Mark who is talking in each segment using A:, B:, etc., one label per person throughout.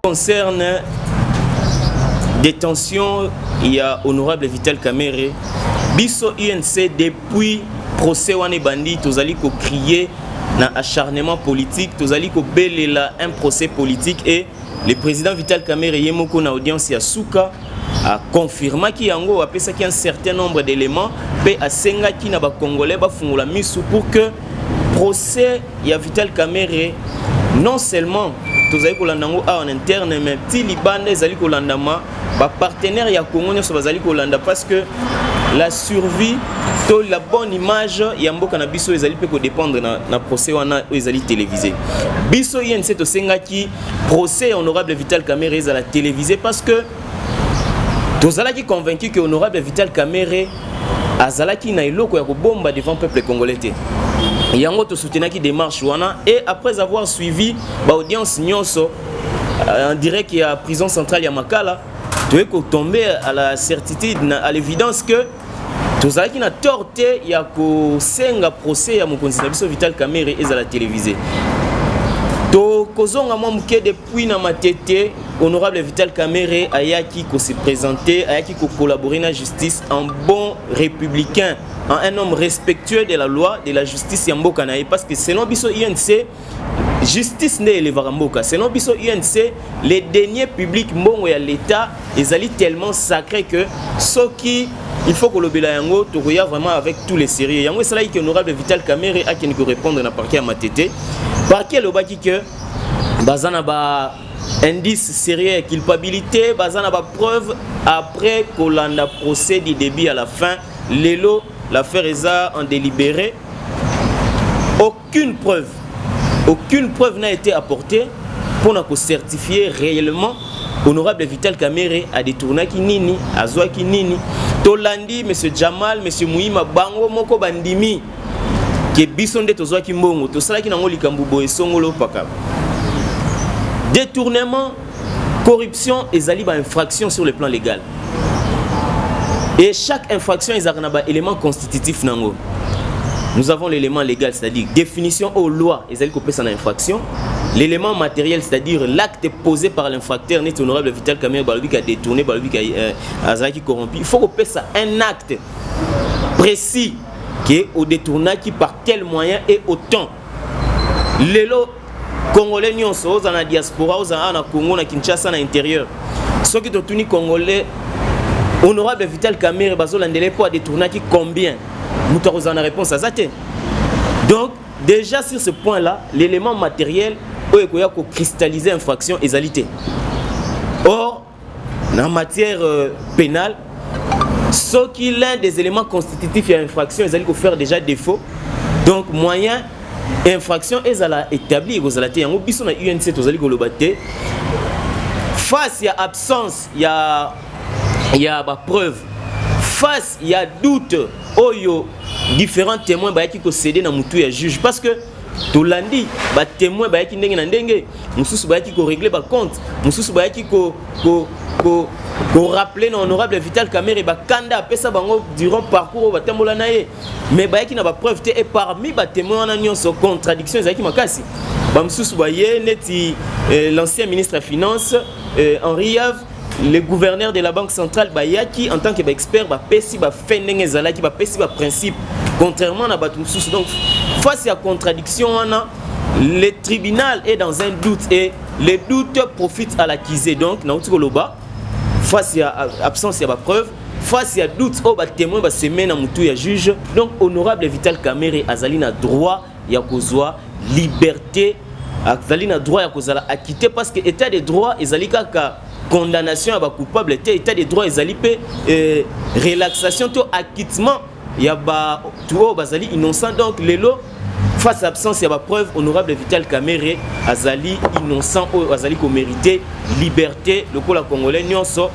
A: Concerne détention ya honorable Vital Kamerhe, biso UNC, depuis procès wana ebandi, tozali kocrier na acharnement politique, tozali kobelela un procès politique. Et le président Vital Kamerhe ye moko, na audience ya suka, aconfirmaki yango, apesaki un certain nombre d'éléments mpe asengaki na Bacongolais bafungola misu pour que procès ya Vital Kamerhe, non seulement tozali kolanda yango awa na interne, mais ti libanda ezali kolandama, bapartenaire ya Congo nyonso bazali kolanda, parce que la survie to la bonne image ya mboka na biso ezali mpe kodépendre na procès wana oyo ezali télévisé. Biso UNC tosengaki procès ya honorable Vital Kamerhe ezala télévisé parce que tozalaki convaincu que honorable Vital Kamerhe azalaki na eloko ya kobomba devant peuple congolais te. Yango tosoutenaki démarche wana. Et après avoir suivi baaudience nyonso en direct ya prison centrale ya Makala, toye kotomber à la certitude, à l'évidence que tozalaki na tort te ya kosenga procès ya mokonzi na biso Vital Kamerhe ezala télévisé. Tokozonga mwa moke. Depuis na Matete, honorable Vital Kamerhe ayaki kose présenter, ayaki kocollaborer na justice en bon républicain, en un homme respectueux de la loi, de la justice ya mboka na ye, parce que selon biso UNC, justice nde elevaka mboka. Selon biso UNC, les deniers publics, mbongo ya l'État ezali tellement sacré que soki il faut kolobela yango, tokoya vraiment avec tous les sérieux. Yango esalaki ke honorable Vital Kamerhe akende korépondre na parquet ya Matete. Parquet elobaki ke baza na ba indice sérieux ya culpabilité, baza na bapreuve. Après kolanda procès du début à la fin, lelo l'affaire eza en délibéré, aucune preuve, aucune preuve n'a été apportée mpona kocertifier réellement honorable Vital Kamerhe adétournaki nini, azwaki nini. Tolandi monsieur Jamal, monsieur Muima, bango moko bandimi ke biso nde tozwaki mbongo, tosalaki nango likambo boye, songolo paka. Détournement, corruption ezali bainfraction sur le plan légal, et chaque infraction ezalaka na baélément constitutif nango. Nous avons l'élément légal, c'est-à-dire définition oyo loi ezali kopesa na infraction, l'élément matériel, c'est-à-dire l'acte posé par l'infracteur. Neti honorable Vital Kamerhe, balobi ka détourné, balobi ka azalaki corrompu, il faut kopesa un acte précis ke odétournaki par tel moyen et autant. Lelo Congolais nyonso, ozala na diaspora, ozala na Congo, na Kinshasa, na intérieur, soki totuni Congolais: honorable Vital Kamerhe bazolandela mpo adétournaki combien? Moto akozala na réponse aza te. Donc déjà, sur ce point là, l'élément matériel oyo ekoya kocristalliser infraction ezali te. Or na matière pénale, soki l'un des éléments constitutifs ya infraction ezali kofaire déjà défaut, donc moyen infraction ezala établi ekozala te. Yango biso na UNC tozali koloba te, face ya absence ya bapreuve, face ya doute oyo différents témoins bayaki kosemer na mutu ya juge, parce que tolandi batémoin bayaki ndenge na ndenge, mosusu bayaki korégler bacompte, mosusu bayaki korappeler na honorable Vital Kamerhe bakanda apesa bango durant parcours oyo batambola na ye, mais bayaki na bapreuve te. Et parmi batémoin wana nyonso, contradiction ezalaki makasi. Bamosusu baye neti l'ancien ministre ya Finance Henri Yav, le gouverneur de la Banque centrale, bayaki en tant que baexpert, bapesi bafaits ndenge ezalaki, bapesi baprincipe, contrairement na bato mosusu. Donc face ya contradiction wana, le tribunal est dans un doute et le doute profite à l'accusé. Donc nauti koloba, face ya absence ya bapreuve, face ya doute oyo batémoin basemer na mutu ya juge, donc honorable Vital Kamerhe azali na droit ya kozwa liberté, azali na droit ya kozala acquitté, parce que état de droit ezali kaka condamnation ya bacoupable te. État de droit ezali mpe relaxation to acquittement ya bato oyo bazali innocent. Donc lelo, face à absence ya bapreuve, honorable Vital Kamerhe azali innocent oyo azali komérite liberté lokola Congolais nyonso.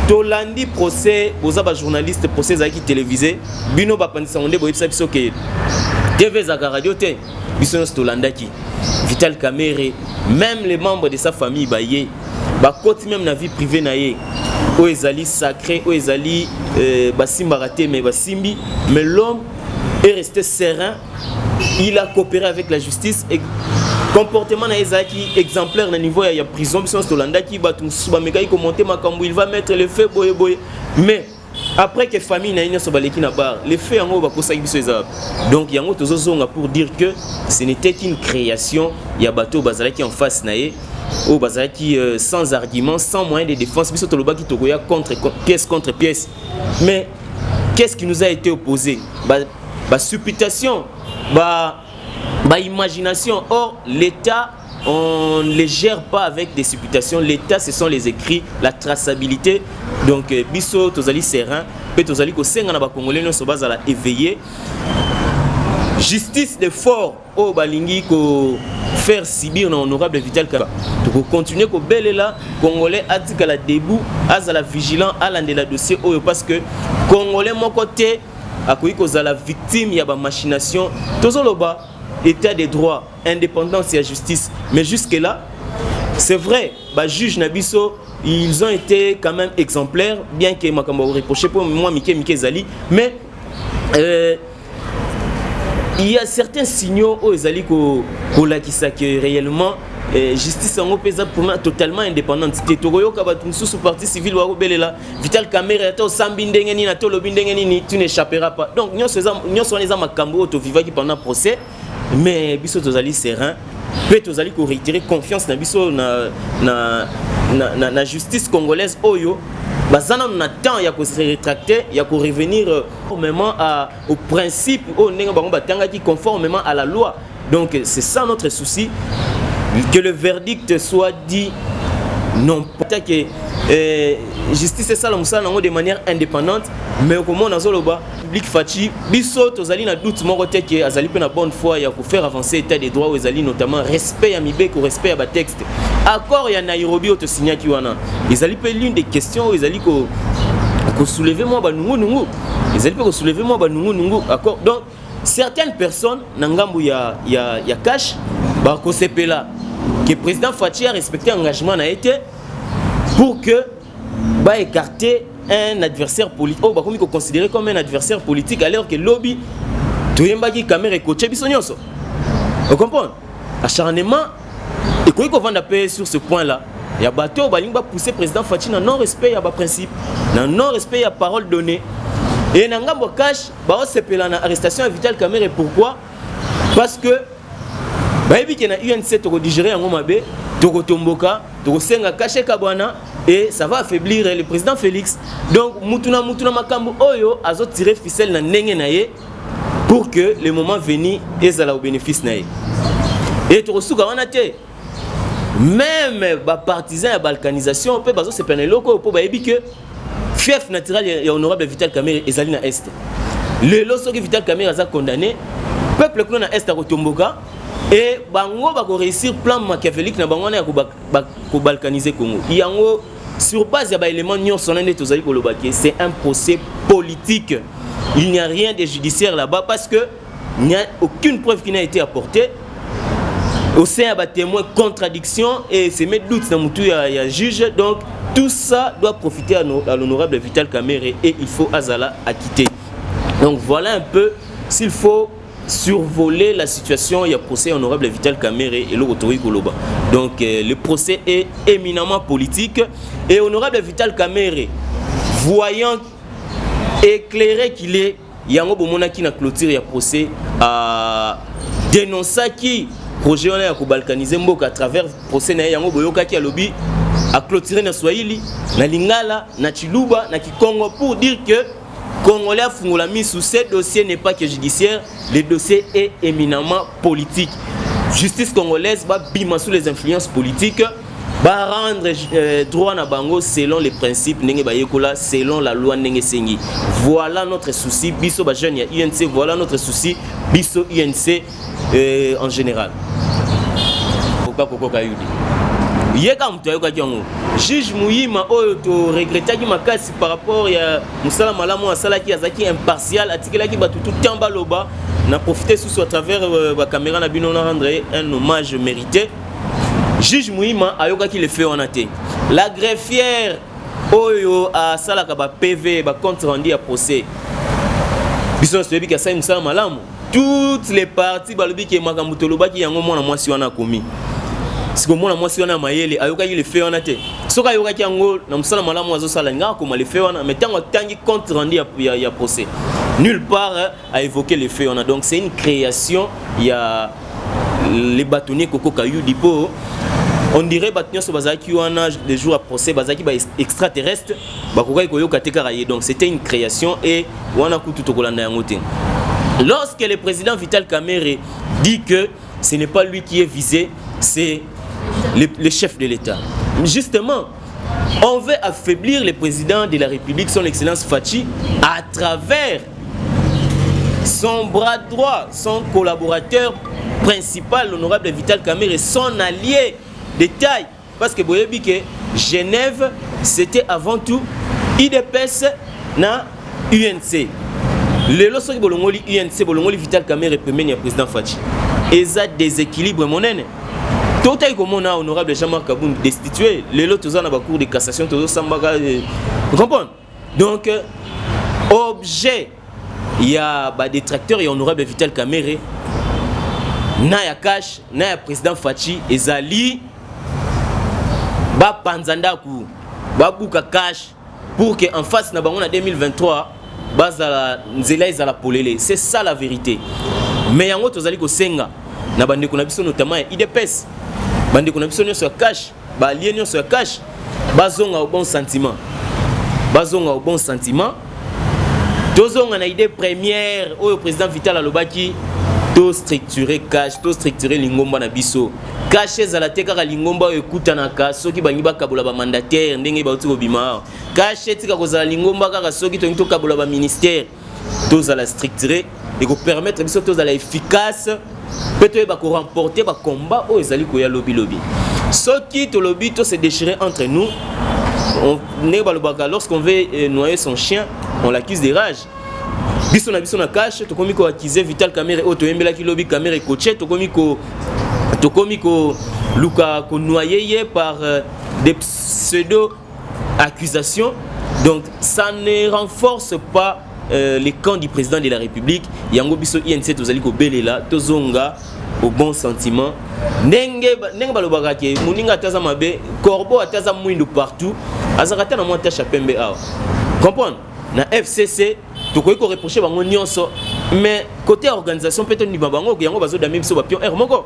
A: Tolandi procès, boza bajournaliste, procès ezalaki télévisé, bino bapandisango nde boyebisa biso ke TV ezalaka radio te. Biso nyonso tolandaki Vital Kamerhe, même les membres de sa famille baye bakoti même na vie privée na ye oyo ezali sacré, oyo ezali basimbaka te, mais basimbi. Mais l'homme est resté serein, il a coopéré avec la justice et Comportement na ye ezalaki exemplaire na niveau ya prison. Biso nyonso tolandaki, bato mosusu bamekaki komonter makambo, il va mettre le feu, boye boye. Mais après que famille na ye nyonso baleki na bar, le feu yango bakosaki biso eza. Donc yango tozozonga pour dire que ce n'était qu'une création ya bato oyo bazalaki en face na ye, oyo bazalaki sans argument, sans moyen de défense. Biso tolobaki tokoya contre pièce contre pièce, mais qu'est-ce qui nous a été opposé? Ba supputation, ba imagination. Or l'État, on ne les gère pas avec des supputations. L'État, ce sont les écrits, la traçabilité. Donc biso tozali serein mpe tozali kosenga na Bakongolais nyonso bazala éveillé. Justice de fort oyo balingi ko faire subir na honorable Vital Kamerhe, tokocontinuer kobelela Congolais atikala debout, azala vigilant, alandela dossier oyo, parce que Congolais moko te akoki kozala victime ya bamachination. Tozoloba état de droit, indépendance ya justice, mais jusque là, c'est vrai, bajuge na biso, ils ont été quand même exemplaires, bien que makambo reproché mpo mwa mike mike ezali, mais il y a certains signaux oyo ezali kolakisa que réellement justice yango mpe eza totalement indépendante te. Tokoyoka bato mosusu, partie civile, bakobelela Vital Kamerhe: ata osambi ndenge nini, ata olobi ndenge nini, tu n'échapperas pas. Donc nyonso wana eza makambo oyo tovivaki pendant procès, mais biso tozali serein mpe tozali koréitérer confiance na biso na justice congolaise oyo baza nano na temps ya kose rétracter, ya korevenir conformément au principe oyo ndenge bango batangaki, conformément à la loi. Donc c'est ça notre souci, que le verdict soit dit, non pas que justice esala mosala nango de manière indépendante. Mais okomona azoloba public Fatshi. Biso tozali na doute moko te ke azali mpe na bonne foi ya kofaire avancer état de droit oyo ezali notamment respect ya mibeko, respect ya batexte. Accord ya Nairobi oyo tosignaki wana ezali mpe l'une des questions oyo ezali kosoulever mwa banungunungu, ezali mpe kosoulever mwa banungunungu accord. Donc certaines personnes na ngambu ya CACH bakosepela que président Fatshi a respecté engagement na ye te pour que baécarter un adversaire politique oyo bakomi koconsidérer comme un adversaire politique, alors que lobi toyembaki Kamerhe ekotie biso nyonso. Ocomprendre, acharnement ekoki kovanda mpe sur ce point là ya bato oyo balingi bapousser président Fatshi na non respect ya baprincipe, na non respect ya parole donnée. Et na ngambo ya CACH, baosepela na arrestation ya Vital Kamerhe. Pourquoi? Parce que bayebi ke na UNC tokodigérer yango mabe, tokotomboka, tokosenga CACH ekabwana et ça va affaiblir le président Félix. Donc mutu na mutu na makambo oyo azotirer ficelle na ndenge na ye pour que le moment venu ezala au bénéfice na ye. Et tokosuka wana te, même bapartisan ya balkanisation mpe bazosepela na eloko oyo, mpo bayebi ke fief naturel ya honorable Vital Kamerhe ezali na Est. Lelo soki Vital Kamerhe aza condamné, peuple kuna na Est akotomboka e bango bakoréussir plan machiavélique na bango wana ya kobalkaniser Congo. Yango, sur base ya baélément nyonso wana nde tozali koloba ke c'est un procès politique, il n'y a rien de judiciaire là-bas, parce que il n'y a aucune preuve qui n'a été apportée au sein ya batémoin, contradiction et semer doute na mutu ya juge. Donc tout ça doit profiter à l'honorable Vital Kamerhe et il faut azala acquitté. Donc voilà un peu, s'il faut survoler la situation ya procès honorable Vital Kamerhe, eloko tokoki koloba. Donc le procès est éminemment politique et honorable Vital Kamerhe, voyant éclairé qu'il est, yango bomonaki na clôture ya procès, dénonçaki projet wana ya kobalkaniser mboka à travers procès na ye. Yango boyokaki alobi, aclôturé na Swahili, na Lingala, na Chiluba, na Kikongo, pour dire que Congolais afungola misu, ce dossier n'est pas que judiciaire, le dossier est éminemment politique. Justice congolaise babima sous les influences politiques, barendre droit na bango selon les principes ndenge bayekola, selon la loi ndenge esengi. Voilà notre souci, biso bajeune ya UNC. Voilà notre souci, biso UNC en général. Kokoka yudi ye kaka moto ayokaki yango. Juge Muyima oyo toregretaki makasi par rapport ya mosala malamu asalaki, azalaki impartial, atikelaki bato tout temps baloba. Na profite susu à travers bacaméra na bino na rendre un hommage mérité. Juge Muyima ayokaki le fait wana te. La greffière oyo asalaka ba PV, bacompte rendu ya procès, biso nyonso toyebi asali mosala malamu. Toutes les parties balobi ke makambo tolobaki yango, mwana mwasi wana akomi. Siko mwana mwasi wana mayele ayokaki le fait wana te. Soki ayokaki yango na mosala malamu azosala, nga akoma le fait wana. Mais ntango atangi compte rendu ya procès, nulle part a évoqué le fait wana. Donc c'est une création ya les bâtonniers Koko Kayudi, po on dirait bato nyonso bazalaki wana le jour ya procès bazalaki ba extraterrestre, bakokaki koyoka te, kaka ye. Donc c'était une création et wana kutu tokolanda yango te. Lorsque le président Vital Kamerhe dit que ce n'est pas lui qui est visé, c'est le chef de l'État, justement on veut affaiblir le président de la République, son excellence Fatshi, à travers son bras droit, son collaborateur principal, l'honorable Vital Kamerhe, son allié de taille. Parce que boyebi que Genève, c'était avant tout UDPS na UNC. Lelo soki bolongoli UNC, bolongoli Vital Kamerhe pembeni ya président Fatshi, eza déséquilibre monene. Totaki komona honorable Jean-Marc Kabund destitué. Lelo toza na bacour de cassation, tozosambaka, comprendre. Donc objet ya badétracteur ya honorable Vital Kamerhe na ya CACH na ya président Fatshi ezali bapanza ndako, babuka CACH, pour que en face na bango na 2023 bazala nzela ezala polele. C'est ça la vérité. Mais yango tozali kosenga na bandeko na biso, notamment ya UDPS, bandeko na biso nyonso ya CACH, baallié nyonso ya CACH, bazonga au bon sentiment, bazonga au bon sentiment. Tozonga na idée première oyo président Vital alobaki: tostructure CACH, tostructure lingomba na biso. CACH ezala te kaka lingomba oyo ekutanaka soki bangi bakabola bamandataire ndenge bauti kobima awa. CACH etika kozala lingomba kaka soki tolingi tokabola baministère. Tozala structuré, ekopermettre biso tozala efficace mpe toyeba koremporter bacombat oyo ezali koya lobilobi. Soki tolobi to se déchirer entre nous, ndenge balobaka, lorsqu'on veut noyer son chien, on l'accuse de rage. Biso na biso na CACH tokomi koaccuser Vital Kamerhe oyo toyembelaki lobi Kamerhe coache, tokomi koluka konoyer ye par des pseudo accusations. Donc ça ne renforce pas le camp du président de la République. Yango biso UNC tozali kobelela tozonga au bon sentiment. Ndenge balobaka ke moninga ata aza mabe, corbeau ata aza mwindu partout, azalaka ata na mwa tache ya pembe awa, comprendre. Na FCC tokoki koreprocher bango nyonso, mais côté organisation mpe tondima bango, yango bazodame biso bapion r moko,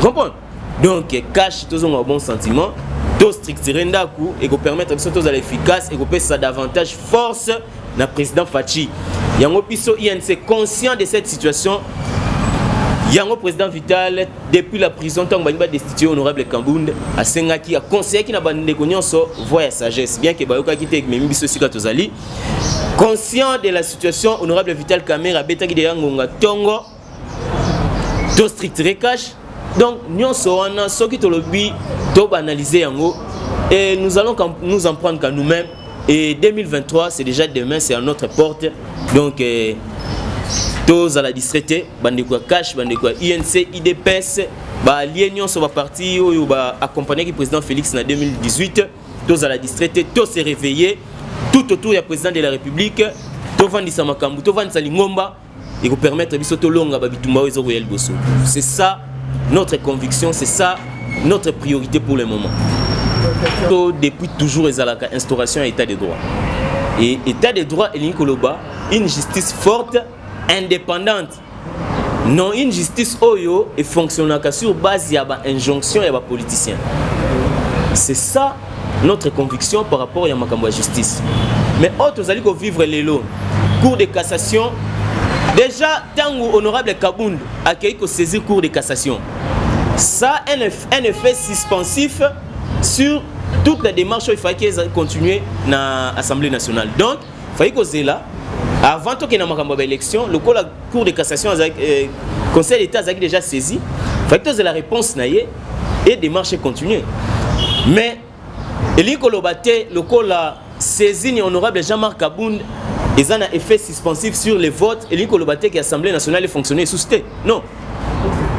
A: comprendre. Donc CACH, tozonga bon sentiment, tostructure ndako, ekopermettre biso tozala efficace, ekopesa davantage force na président Fatshi. Yango biso UNC, conscient de cette situation, yango président Vital depuis la prison, ntango balingi badestituer honorable Kabund, asengaki, aconseillaki na bandeko nyonso voie ya sagesse, bien ke bayokaki te, ememi biso esika tozali. Conscient de la situation, honorable Vital Kamerhe abetaki deya ngonga ntongo tostructure CACH. Donc nyonso wana, soki tolobi tobanaliser yango, et nous allons nous en prendre qu'à nous-mêmes. Et 2023, c'est déjà demain, c'est à notre porte. Donc tozala distrait te, bandeko ya CACH, bandeko ya UNC, UDPS, baallié nyonso, baparti oyo baaccompagnaki président Félix na 2018, tozala distrait te, to se réveiller tout autour ya président de la République. Tovandisa makambo, tovandisa lingomba, ekopermettre biso tolonga babitumba oyo ezokoya liboso. C'est ça notre conviction, c'est ça notre priorité pour le moment. To depuis toujours ezalaka instauration ya état de droit, et état de droit elingi koloba une justice forte, indépendante, non une justice oyo efonctionnaka sur base ya bainjonction ya bapoliticien. C'est ça notre conviction par rapport ya makambo ya justice. Mais oyo tozali kovivre lelo, cour de cassation, déjà ntango honorable Kabund akei kosaisir cour de cassation, ça a un effet suspensif sur toute la démarche oyo il fallait continuer na Assemblée nationale. Donc fallait kozela avant tokende na makambo ya baélection. Lokola cour de cassation, conseil d'état azalaki déjà saisi, fallait tozela réponse na ye et démarche continuer. Mais elingi koloba te lokola saisine honorable Jean-Marc Kabund eza na effet suspensif sur les votes, elingi koloba te ke Assemblée nationale efonctionne lisusu te. Non,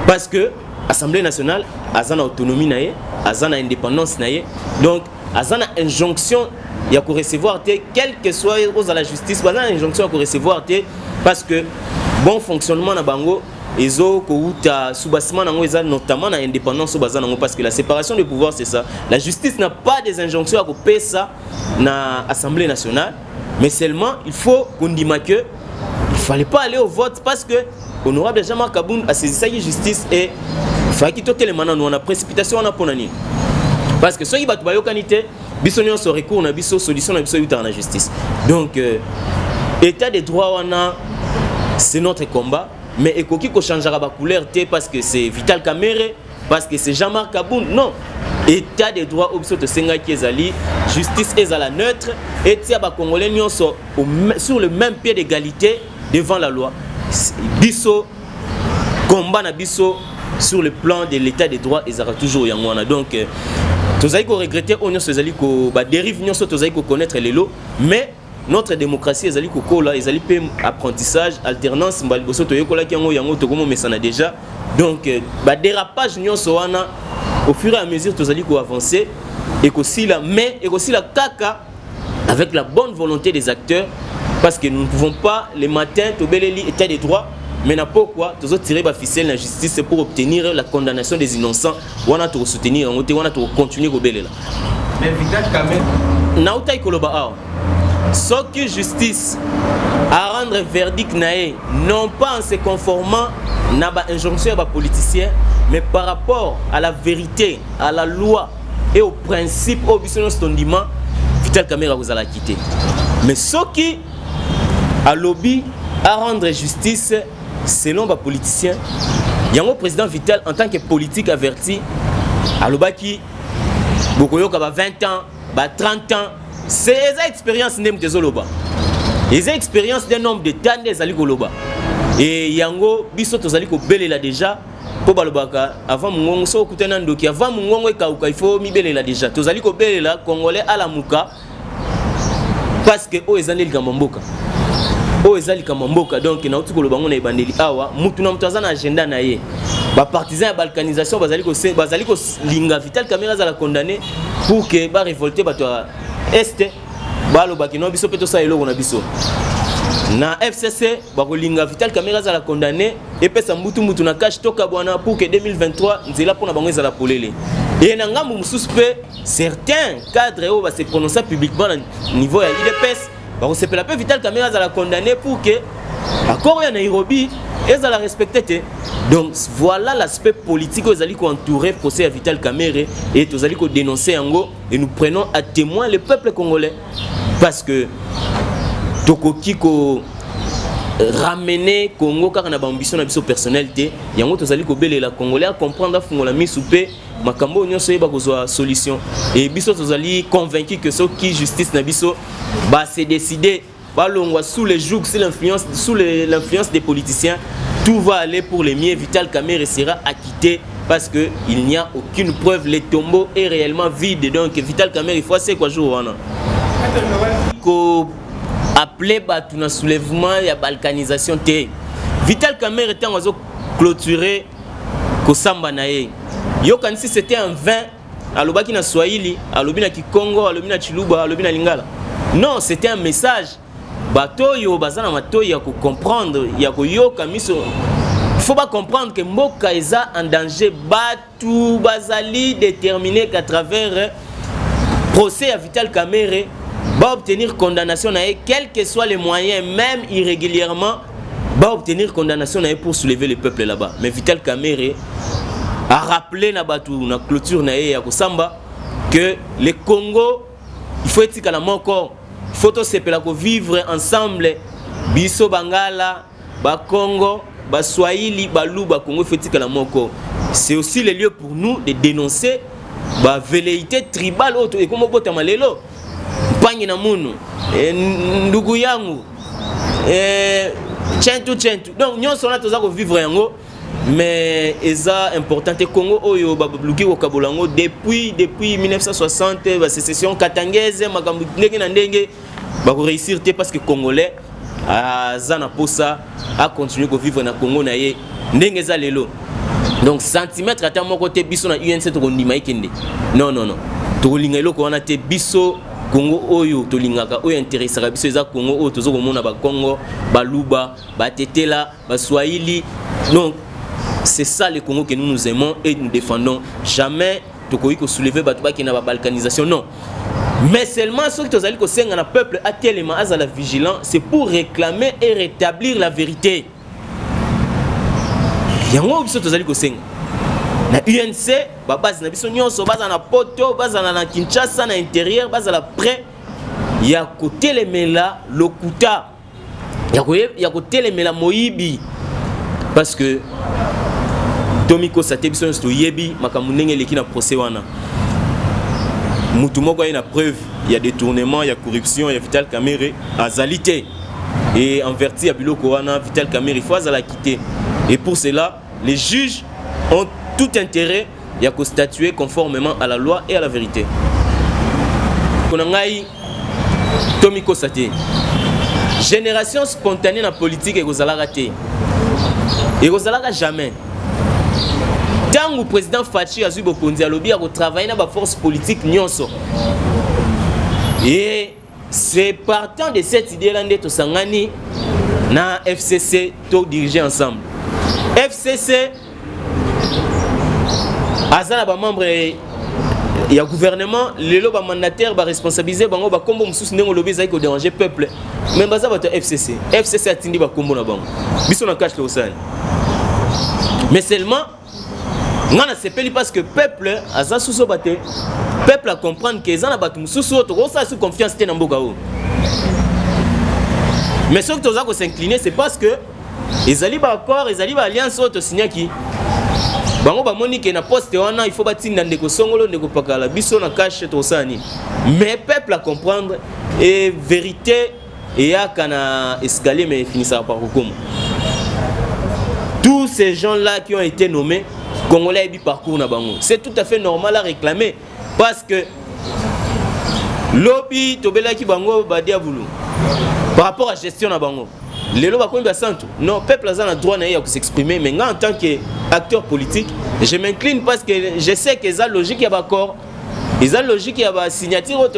A: parce que Assemblée nationale aza na autonomie na ye, aza na indépendance na ye. Donc aza na injonction ya korecevoir te, quel que soit ozala justice, baza na injonction ya korecevoir te, parce que Bon fonctionnement na bango ezo kouta soubassement nango eza notamment na indépendance oyo baza nango, parce que la séparation de pouvoir, c'est ça. La justice n'a pas des injonctions ya kopesa na Assemblée nationale, mais seulement il faut kondima que il fallait pas aller au vote, parce que honorable Jean-Marc Kabund asaisissaki justice et faki totelema nanu wana. Précipitation wana mpona nini? Parce que soki bato bayokani te, biso nyonso recours na biso, solution na biso eutaka na justice. Donc état de droit wana, c'est notre combat, mais ekoki kochangeaka bacouleur te parce que c'est Vital Kamerhe, parce que c'est Jean-Marc Kabund. Non, état de droit oyo biso tosengaki ezali justice ezala neutre, etia bacongolais nyonso sur le même pied d'égalité devant la loi. Biso, combat na biso sur le plan de l'état de droit ezalaka toujours yango wana. Donc tozali koregretter oyo nyonso ezali badérive nyonso tozali koconnaître lelo, mais notre démocratie ezali kokola, ezali mpe apprentissage. Alternance mbala liboso toyekolaki yango, yango tokomomesana déjà. Donc badérapage nyonso wana, au fur et à mesure tozali koavancer, ekosila, mais ekosila kaka avec la bonne volonté des acteurs, parce que nous ne pouvons pas le matin tobeleli état de droit, mais na pokwa tozotirer baficelle na justice pour obtenir la condamnation des innocents. Wana tokosoutenir yango te, wana tokocontinue kobelela.
B: Mais Vital Kamerhe
A: Nautaki koloba awa, soki justice a rendre verdict na ye non pas en se conformant na bainjonction ya bapoliticien, mais par rapport à la vérité, à la loi et au principe oyo biso nyonso tondima, Vital Kamerhe akozala te. Mais soki alobi a rendre justice selon bapoliticien yango, président Vital, en tant que politique averti, alobaki bokoyoka ba 20 ans, ba 30 ans. C'est eza expérience nde moto ezoloba, eza expérience d'un homme d'état nde ezali koloba. E yango biso tozali kobelela déjà, mpo balobaka avant mongongo, soki okutani na ndoki, avant mongongo ekauka, il faut mibelela déjà. Tozali kobelela Congolais alamuka, parce que oyo eza nde likambo ya mboka, oyo eza likambo ya mboka. Donc nauti koloba ngo na ebandeli awa, mutu na moto aza na agenda na ye. Bapartisan ya balkanisation bazali kolinga Vital Kamerhe azala condamné pour que barévolte bato ya Est, balobaki no biso mpe tosala eloko na biso. Na FCC bakolinga Vital Kamerhe azala condamné, epesa mbutu mutu na kashe tokabwana, pour que 2023 nzela mpona bango ezala polele. E na ngambo mosusu mpe, certains cadres oyo base prononça publiquement na niveau ya UDPS bakosepela mpe Vital Kamerhe azala condamné pour que accord ya Nairobi ezala respecté te. Donc voilà l'aspect politique oyo ezali koentourer procès ya Vital Kamerhe, et tozali kodénoncer yango, et nous prenons à témoin le peuple congolais, parce que tokoki ko ramener Congo kaka na baambition na biso personnel te. Yango tozali kobelela Congolais acomprendre, afungola misu mpe makambo oyo nyonso oyeba kozwa solution. E biso tozali convaincu que soki justice na biso base décider balongwa sous les jougs, sous l'influence des politiciens, tout va aller pour le mieux. Vital Kamerhe sera acquitté, parce que il n'y a aucune preuve, le tombeau est réellement vide. Donc Vital Kamerhe, il faut c'est quoi jour wana ko appeler bato na soulèvement ya balkanisation te. Vital Kamerhe, ntango azo clôturer kosamba na ye, yokanisi c'était en vain alobaki na Swahili, alobi na Kikongo, alobi na Chiluba, alobi na Lingala. Non, c'était un message. Bato oyo baza na matoi ya kocomprendre, ya koyoka, miso, il faut bacomprendre que mboka eza en danger. Bato bazali déterminé qu'à travers procès ya Vital Kamerhe baobtenir condamnation na ye, quel que soit les moyens, même irrégulièrement, baobtenir condamnation na ye pour soulever le peuple là-bas. Mais Vital Kamerhe a rappelé na bato na clôture na ye ya kosamba que le Congo, il faut etikala moko, il faut tosepela kovivre ensemble, biso Bangala, Bakongo, Baswahili, Baluba. Congo, il faut etikala moko. C'est aussi le lieu pour nous de dénoncer bavelléité tribale oyo ekoma obotama lelo, mpangi na munu, ndugu yangu, chentu chentu. Donc nyonso wana toza kovivre yango, mais eza important te. Congo oyo baluki kokabola yango depuis 1960, basécession katangaise, makambo ndenge na ndenge, bakoréussir te, parce que Congolais aza na posa acontinue kovivre na Congo na ye ndenge eza lelo. Donc centimètre ata moko te, biso na UNC tokondima ekende. Non, non, non, tokolinga eloko wana te, biso. Congo oyo tolingaka, oyo interessaka biso, eza Congo oyo toza komona Bakongo, Baluba, Batetela, Baswahili. Donc c'est ça le Congo que nous nous aimons et nous défendons. Jamais tokoki kosoulever bato bakende na babalkanisation, non. Mais seulement soki tozali kosenga na peuple atelema, azala vigilant, c'est pour réclamer et rétablir la vérité. Yango biso tozali kosenga na UNC, babase na biso nyonso, bazala na Poto, bazala na Kinshasa, na intérieur, bazala prêt ya kotelemela lokuta, ya kotelemela moyibi, parce que tomikosa te, biso nyonso toyebi makambo ndenge eleki na procès wana. Mutu moko aye na preuve ya détournement, ya corruption ya Vital Kamerhe azali te. Et en vertu ya biloko wana, Vital Kamerhe, il faut azala quitté. Et pour cela, les juges ont tout intérêt ya kostatuer conformément à la loi et à la vérité. Kona ngai, tomikosa te, génération spontanée na politique ekozalaka te, ekozalaka jamais. Ntango président Fatshi azwi bokonzi, alobi ya kotravailler na baforce politique nyonso, et c'est partant de cette idée là nde tosangani na FCC, to diriger ensemble. FCC aza na bamembre ya gouvernement lelo, bamandataire baresponsabiliser bango, bakombo mosusu ndenge olobi ezali kodéranger peuple, mais baza bato ya FCC. FCC atindi bakombo na bango, biso na CACH tokosala. Mais seulement nga nasepeli parce que peuple aza susu te, peuple acomprendre ke eza na bato mosusu oyo tokosala su confiance te na mboka oyo. Mais soki toza kos'incliner, c'est parce que ezali baaccord, ezali baalliance oyo tosignaki. Bango bamoni ke na poste wana il faut batinda ndeko songolo, ndeko pakala. Biso na CACH tokosala nini? Mais peuple acomprendre, et vérité eyaka na escalier, mais efinisaka par kokoma. Tous ces gens là qui ont été nommés, Congolais ayebi parcours na bango. C'est tout à fait normal à réclamer, parce que lobi tobelaki bango badiabulu par rapport à gestion na bango, lelo bakomi basantu. Non, peuple aza na droit na ye ya kos'exprimer. Mais nga, en tant que acteur politique, je m'incline parce que je sais que eza logique ya baaccord, eza logique ya basignature oyo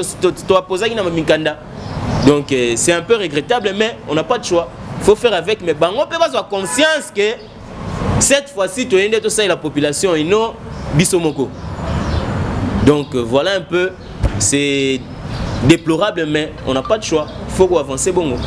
A: toapposaki na bamikanda. Donc c'est un peu regrettable, mais on n'a pas de choix, faut faire avec. Mais bango mpe bazwa conscience que cette fois-ci toye nde tosalela population et non biso moko. Donc voilà un peu, c'est déplorable, mais on n'a pas de choix, il faut avancer bongo.